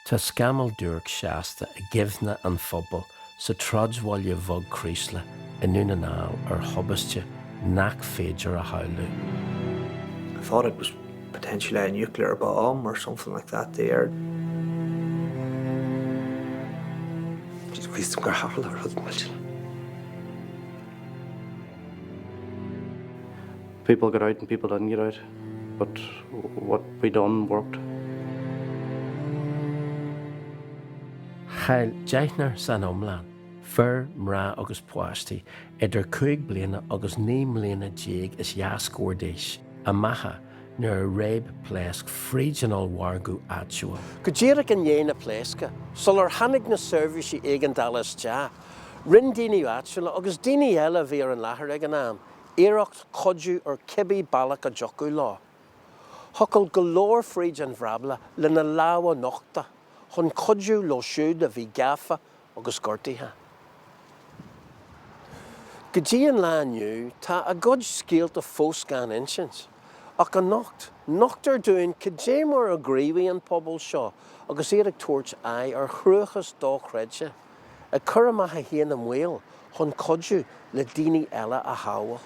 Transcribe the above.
Tá scamall duairc seasta i gcuimhne an phobail sa tsráidbhaile bheag Creeslough i nDún na nGall ar thubaiste nach féidir a shamhlú. I thought it was potentially a nuclear bomb or something like that there. Just bhí gur tharla rud millteanach. People got out and people didn't get out, but what we done worked. Chaill deichniúr san iomlán, fir, mná agus páistí, idir 5 bliana agus 19 mbliana is dhá scór d'aois, a mbeatha nuair a réab pléasc fríd an ollmhargadh áitiúil. Go díreach i ndiaidh na pléasctha, sular tháinig na seirbhísí éigeandála isteach, rinne daoine áitiúla agus daoine eile a bhí ar an láthair ag an am, iarracht cuidiú ar cibé bealach a dtiocfadh leo. Thochail go leor fríd an bhrablach lena lámha nochta chun cuidiú leo siúd a bhí gafa agus gortaithe. Go dtí an lá inniu tá a gcuid scéalta fós gan insint, ach anocht, nochtar dúinn cad é mar a ghníomhaigh an pobal seo agus iad ag tabhairt aghaidh ar chruachás dochreidte. ag cur a mbeatha féin i mbaol chun cuidiú le daoine eile a shábháil.